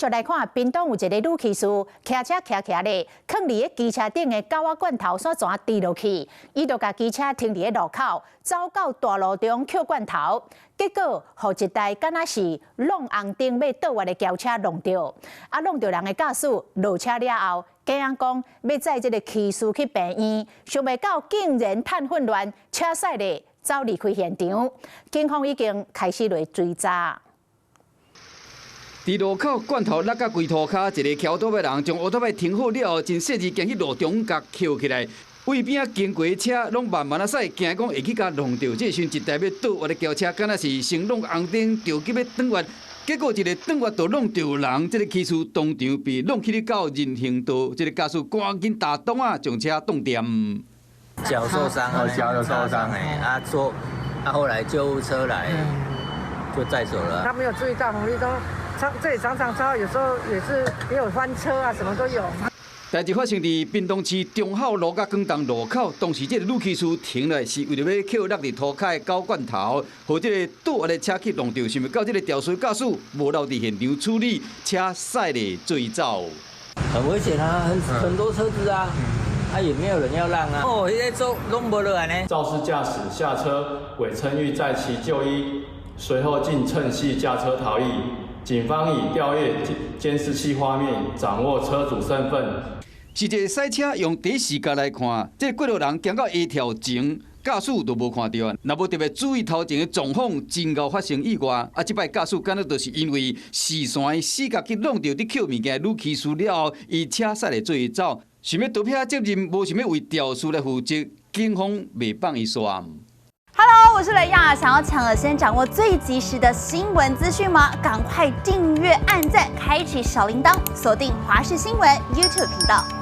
續來看，屏東有一个女騎士，騎車騎騎咧，囥佇个機車頂的狗仔罐頭煞怎跌落去，伊就共機車停佇个路口，走到大路中抾罐頭，結果予一台敢若是挵紅燈欲倒彎的轎車挵著，啊挵著人的駕駛落車了後，驚講欲載這个騎士去病院，想袂到竟然趁混亂，車駛咧走離開現場，警方已經開始來追查。佇路口罐頭落甲規塗跤，一个騎歐多擺人將歐多擺停好了後，真細緻行去路中共抾起來。位邊仔經過的車攏慢慢仔駛，驚講會去共挵著。這時陣一台欲倒彎的轎車，敢若是先挵紅燈，著急欲轉彎，結果一个轉彎就挵著人，這个騎士當場被挵去到人行道，這个駕駛趕緊踏擋仔，將車擋恬。腳受傷啊，腳有受傷哎，啊坐，啊後來救護車來就載走了。他沒有注意到紅綠燈。這裡常常超，有時候也是也有翻車啊，什麼都有。代誌發生佇屏東市忠孝路佮廣東路口，當時這个女騎士停來是為著欲抾落佇塗跤的狗罐頭，予這个倒彎的車去挵著，想袂到這个肇事駕駛無留佇現場處理，車駛咧追走。很危險啊，很多車子啊，啊也沒有人要讓啊。哦，彼個做攏無落來呢。肇事駕駛下車，偽稱欲載其就醫，隨後竟趁隙駕車逃逸。警方已調閱監視器畫面，掌握車主身份。實際賽車用第一視角來看，這個過路人行到下跳前，駕駛就無看著啊。若無特別注意頭前的狀況，真𠢕發生意外。啊，這擺駕駛敢若就是因為視線的死角去挵著佇抾物件的女騎士了後，伊車駛咧做走，想欲逃避責任，無想欲為肇事來負責，警方袂放伊煞。 Hello，我是雷亞，想要搶先掌握最及時的新聞資訊嗎？趕快訂閱、按讚、開啟小鈴鐺，鎖定華視新聞 YouTube 頻道。